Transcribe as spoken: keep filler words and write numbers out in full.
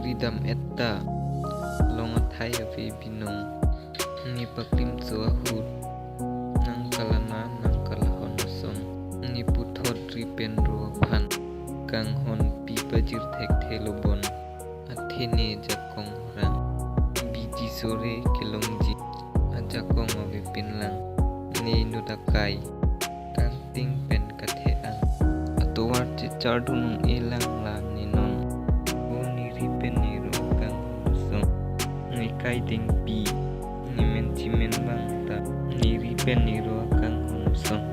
Ridam et ta, long athai ave binong. Ne paklimso ahut, nang kalana nang kalahon ason. Ne puthot ri pen ro aphan, kanghon pi pajir thekthe lo bon. Athe ne jakong orang, biji sore kelongji, ajakong ave pinlang. Ne inut akai, kangting pen kathe-ang. Atovar chechardun un-e lang la ne non. O ne ri pen ne ro kanghon ason. Ne kai dengpi, ne men chimen bang ta, ne ri pen ne ro kanghon ason.